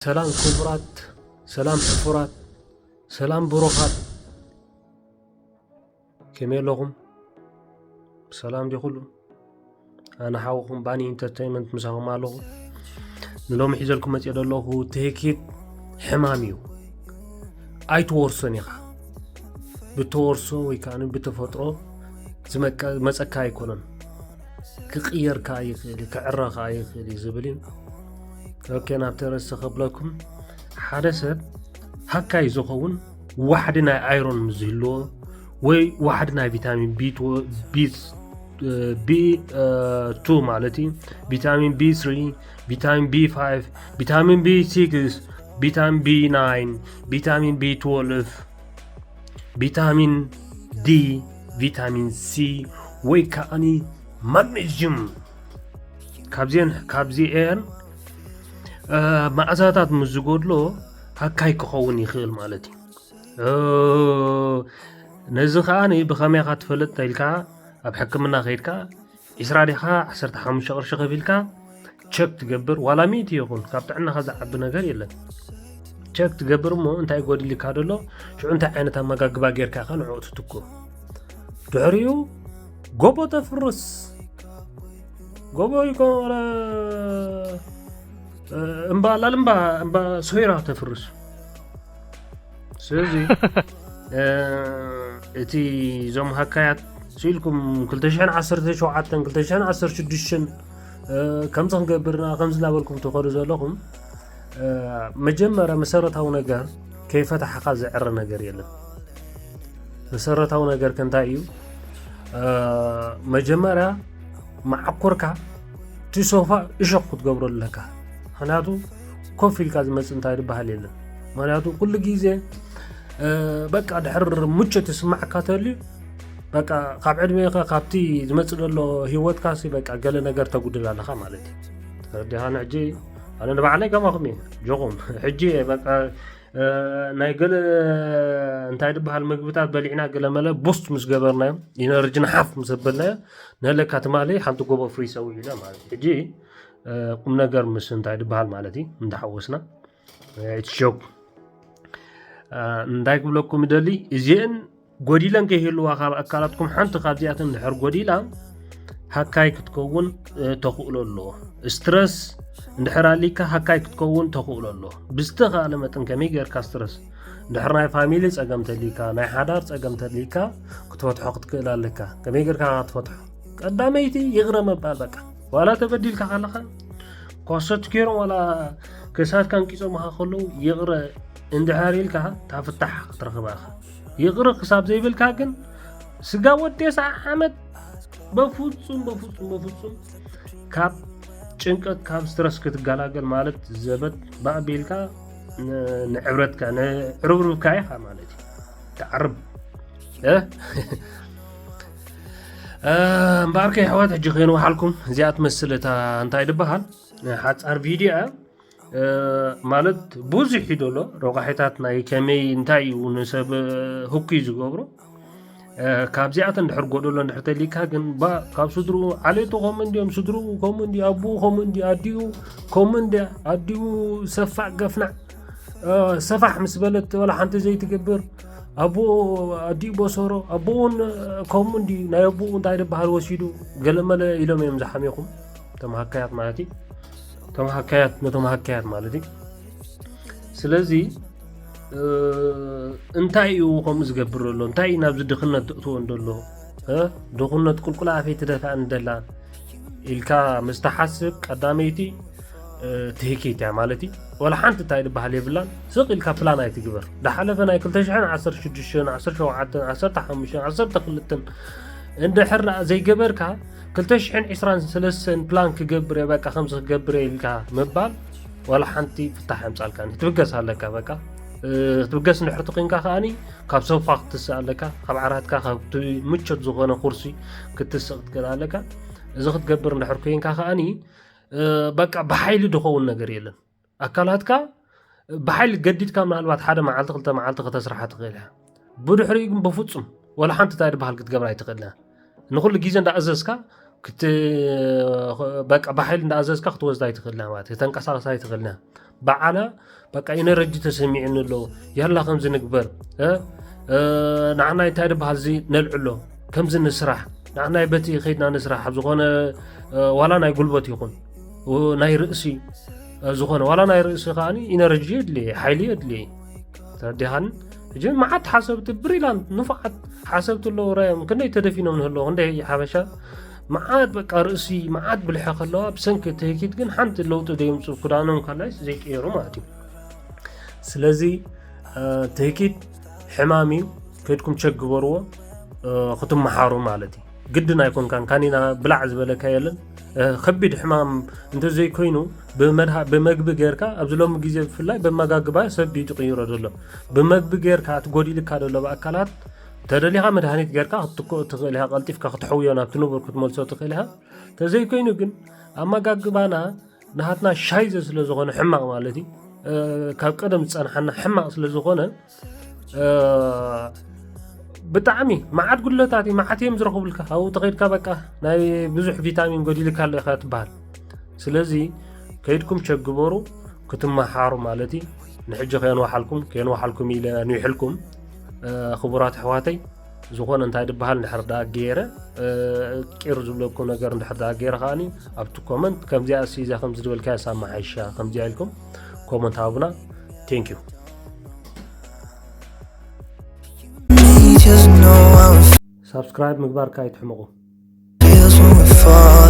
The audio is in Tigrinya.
ሰላም ክቡራት፣ ሰላም ሕፉራት፣ ሰላም ብሩኻት፣ ከመይ ኣለኹም? ሰላም ድዩ ኩሉ? ኣነ ሓውኹም ባኒ ኢንተርተይንመንት ምሳኹም ኣለኹ። ንሎሚ ሒዘልኩም መፅእ ዘለኹ ትህኪት ሕማም እዩ። ኣይትወርሶን ኢኻ። ብተወርሶ ወይ ከዓ ብተፈጥሮ ዝመቀ- መፀካ ኣይኮነን። ክቕየር ከዓ ይኽእል እዩ፣ ክዕረ ከዓ ይኽእል እዩ ዝብል እዩ። ኦኬ፣ ናብቲ ርእሲ ከብለኩም፣ ሓደ ሰብ ሃካይ ዝኸውን ዋሕዲ ናይ ኣይሮን ምስ ዝህልዎ ወይ ዋሕዲ ናይ ቪታሚን ቢ ቢ ቱ ማለት እዩ፣ ቪታሚን ቢ ስሪ፣ ቪታሚን ቢ ፋይቭ፣ ቪታሚን ቢ ሲክስ፣ ቪታሚን ቢ ናይን፣ ቪታሚን ቢ ትወልቭ፣ ቪታሚን ዲ፣ ቪታሚን ሲ ወይ ከዓኒ ማግኔዥም ካብዚአን ካብዚአን መኣዛታት ምስ ዝጎድሎ ሃካይ ክኸውን ይኽእል ማለት እዩ። ነዚ ከዓኒ ብኸመይ ኢኻ ትፈልጥ ተኢልካ ኣብ ሕክምና ከይድካ ዒስራ ዲኻ ዓሰርተ ሓሙሽተ ቅርሺ ከፊልካ ቸክ ትገብር፣ ዋላ ሚእቲ ይኹን ካብ ጥዕናኻ ዝዓቢ ነገር የለን። ቸክ ትገብር እሞ እንታይ ጎዲልካ ደሎ፣ ሽዑ እንታይ ዓይነት ኣመጋግባ ጌርካ ኢኻ ንዕኡ ትትኩር። ድሕሪኡ ጎቦ ተፍርስ። ጎቦ ይኮነ እምባ ላልምባ እምባ ሶይራ ተፍርስ። ስለዚ እቲ እዞም ሃካያት ስኢልኩም ክልተ ሽሕን ዓሰርተ ሸውዓተን ክልተ ሽሕን ዓሰርተ ሽዱሽተን ከምዚ ክንገብርና ከምዚ እናበልኩም ትኸዱ ዘለኹም፣ መጀመርያ መሰረታዊ ነገር ከይፈታሕኻ ዝዕረ ነገር የለን። መሰረታዊ ነገር ከ እንታይ እዩ? መጀመርያ መዓኮርካ እቲ ሶፋ እሾክ ክትገብሮ ኣለካ። ምክንያቱ ኮፍ ኢልካ ዝመፅእ እንታይ ዝበሃል የለን። ምክንያቱ ኩሉ ግዜ በቃ ድሕር ምቾት ይስማዕካ ተልዩ በቃ ካብ ዕድሜኻ ካብቲ ዝመፅእ ዘሎ ሂወትካ ሲ በቃ ገለ ነገር ተጉድል ኣለኻ ማለት እዩ። ተረዲኻኒ? ሕጂ ኣነ ንባዕለይ ከማኹም እየ ጆኹም። ሕጂ እየ በቃ ናይ ገለ እንታይ ዝበሃል ምግብታት በሊዕና ገለ መለ ቡስት ምስ ገበርናዮ ኢነርጂ ንሓፍ ምስ ኣበልናዮ ነለካ ትማሊ ሓንቲ ጎቦ ፍሪ ሰው ኢለ ማለት እዩ። ሕጂ ቁም ነገር ምስ እንታይ ዝበሃል ማለት እዩ እንዳሓወስና ጆክ እንታይ ክብለኩም ይደሊ እዚአን ጎዲለን ከይህልዋ ካብ ኣካላትኩም ሓንቲ ካብዚኣተን እንድሕር ጎዲላ ሃካይ ክትከውን ተኽእሎ ኣለዎ። ስትረስ እንድሕር ኣሊካ ሃካይ ክትከውን ተኽእሎ ኣለዎ። ብዝተኻእለ መጠን ከመይ ጌርካ ስትረስ እንድሕር ናይ ፋሚሊ ጸገም ተሊካ ናይ ሓዳር ጸገም ተሊካ ክትፈትሖ ክትክእል ኣለካ። ከመይ ጌርካ ክትፈትሖ? ቀዳመይቲ ይቕረ ምባል በቃ። ዋላ ተበዲልካ ከለኻ ኳሶት ገይሮም ዋላ ከሳትካ እንቂጾምኻ ከለዉ ይቕረ እንድሕር ኢልካ እታ ፍታሕ ክትረኽባ ኢኻ። ይቕረ ክሳብ ዘይብልካ ግን ስጋ ወዲ የስዓ ዓመት በፍጹም በፍጹም በፍጹም ካብ ጭንቀት ካብ ስትረስ ክትገላገል ማለት ዘበት ባእቢልካ ንዕብረትካ ንዕርብርብካ ኢኻ ማለት እዩ። ትዓርብ እምበኣርከ ይሕዋት ሕጂ ከይንወሓልኩም እዚኣ ትመስል እታ እንታይ ድበሃል ሓፃር ቪድዮ እያ። ማለት ብዙሕ እዩ ደሎ ረቋሒታት ናይ ከመይ እንታይ እዩ ንሰብ ህኩይ ዝገብሮ። ካብዚኣተን ድሕር ጎደሎ እንድሕር ተሊካ ግን ባ ካብ ስድርኡ ዓሌቱ ከምኡ እንዲዮም ስድርኡ ከምኡ እንዲ ኣቦኡ ከምኡ እንዲ ኣዲኡ ከምኡ እንዲ ኣዲኡ ሰፋዕ ገፍናዕ ሰፋሕ ምስ በለት ወላ ሓንቲ ዘይትገብር ኣቦኡ ኣዲኡ በሰሮ ኣቦኡ እውን ከምኡ እንዲ ናይ ኣቦኡ እንታይ ዝበሃል ወሲዱ ገለመለ ኢሎም እዮም ዝሓሜኹም። ተማሃካያት ማለት እዩ። ተማሃካያት ነተማሃካያት ማለት እዩ። ስለዚ እንታይ እዩ ከምኡ ዝገብር ዘሎ እንታይ እዩ ናብዚ ድኽነት ትእትዎ እንደሎ ድኽነት ቁልቁል ኣፈይ ትደፋ እንደላ ኢልካ ምስ ትሓስብ ቀዳመይቲ ትህኪት እያ ማለት እዩ። ወላ ሓንቲ እንታይ ዝበሃል የብላን። ስቕ ኢልካ ፕላን ኣይትግበር። ዝሓለፈ ናይ ክልተ ሽሕን ዓሰርተ ሽዱሽተን ዓሰርተ ሸውዓተን ዓሰርተ ሓሙሽተን ዓሰርተ ክልተን እንድሕር ዘይገበርካ ክልተ ሽሕን ዕስራን ሰለስተን ፕላን ክገብር እየ በቃ ከምዚ ክገብር እየ ኢልካ ምባል ዋላ ሓንቲ ፍታሕ የምፃልካ ክትብገስ ኣለካ በቃ ክትብገስ እንድሕር ትኮንካ ከዓኒ ካብ ሶፋ ክትስእ ኣለካ ካብ ዓራትካ ካብ ምቾት ዝኾነ ኩርሲ ክትስእ ክትክእል ኣለካ እዚ ክትገብር እንድሕር ኮይንካ ከዓኒ በቃ ብሓይሊ ድኸውን ነገር የለን ኣካላትካ ብሓይሊ ገዲድካ ምናልባት ሓደ መዓልቲ ክልተ መዓልቲ ከተስርሓ ትኽእል እያ ብድሕሪኡ ግን ብፍፁም ወላ ሓንቲ እንታይ ድበሃል ክትገብር ኣይትኽእል እያ ንኩሉ ግዜ እንዳኣዘዝካ በቃ ብሓይሊ እንዳኣዘዝካ ክትወስዳ ኣይትኽእል እያ ማለት ተንቀሳቀሳ ኣይትኽእል እያ በዓላ በቃ ኢነረጂ ተሰሚዕኒ ኣሎ። ያላ ከምዚ ንግበር፣ እ? እ፣ ንዓናይ እንታይ ዝበሃል እዚ ነልዕሎ፣ ከምዚ ንስራሕ፣ ንዓናይ በቲ ኸይድና ንስራሕ፣ ኣብ ዝኾነ፣ እ፣ ዋላ ናይ ጉልበት ይኹን፣ እ፣ ናይ ርእሲ፣ እ፣ ዝኾነ ዋላ ናይ ርእሲ ከዓኒ ኢነረጂ የድልየ፣ ሓይሊ የድልየ። ተረዲኻኒ? ሕጂ መዓት ሓሰብቲ፣ ብሪላንት ንፉዓት ሓሰብቲ ኣለዉ፣ ራዮም ክንደይ ተደፊኖም ንህለዉ፣ ክንደይ ሓበሻ መዓት በቃ ርእሲ መዓት ብልሐ ከለዋ፣ ብሰንኪ ትህኪት ግን ሓንቲ ለውጢ ደየምፅእ፣ ክዳኖም ካላይስ ዘይቀየሩ ማለት እዩ። ስለዚ፣ እ፣ ትህኪት ሕማም እዩ፣ ከድኩም ቸክ ግበርዎ፣ እ፣ ክትመሓሩ ማለት እዩ። ግድን ኣይኮንካን፣ ካኒና ብላዕ ዝበለካ የለን። እ፣ ከቢድ ሕማም እንተዘይኮይኑ፣ ብመድሃ-፣ ብመግቢ ጌርካ፣ ኣብዚ ሎሚ ግዜ ብፍላይ ብመጋግባ ሰብ እዩ ትቕይሮ ዘሎ። ብመግቢ ጌርካ፣ እቲ ጎዲልካ ዘሎ ብኣካላት፣ ተደሊኻ መድሃኒት ጌርካ ክትትክኦ ትኽእል ኢኻ፣ ቀልጢፍካ ክትሕውዮ ናብቲ ንቡር ክትመልሶ ትኽእል ኢኻ። ተዘይኮይኑ ግን፣ ኣመጋግባና ናሃትና ሻይዘ ስለ ዝኾነ፣ ሕማቕ ማለት እዩ፣ እ፣ ካብ ቀደም ዝጸንሓና ሕማቕ ስለ ዝኾነ፣ እ፣ ብጣዕሚ መዓት ጉድለታት እዩ፣ መዓት እዮም ዝረኽቡልካ። ኣብኡ ተኸይድካ በቃ ናይ ብዙሕ ቪታሚን ጎዲልካ ኣሎ ኢኻ ትበሃል። ስለዚ ከይድኩም ቸክ ግበሩ፣ ክትመሓሩ ማለት እዩ። ንሕጂ ከየንወሓልኩም፣ ከየንወሓልኩም ኢለ ኣንዊሕልኩም። እ፣ ክቡራት ኣሕዋተይ፣ ዝኾነ እንታይ ዝበሃል እንድሕር ደኣ ገይረ፣ እ፣ ቂር ዝብለኩም ነገር እንድሕር ደኣ ገይረ ከኣኒ ኣብቲ ኮመንት ከምዚኣ ሲ፣ እዛ ከምዚ ዝበልካያ ሳማ ሓይሻ ከምዚኣ ኢልኩም ኮመንት ሃቡና። Thank you። Just know I'm ሳብስክራይብ ምግባርካ ኣይትሕመቑ።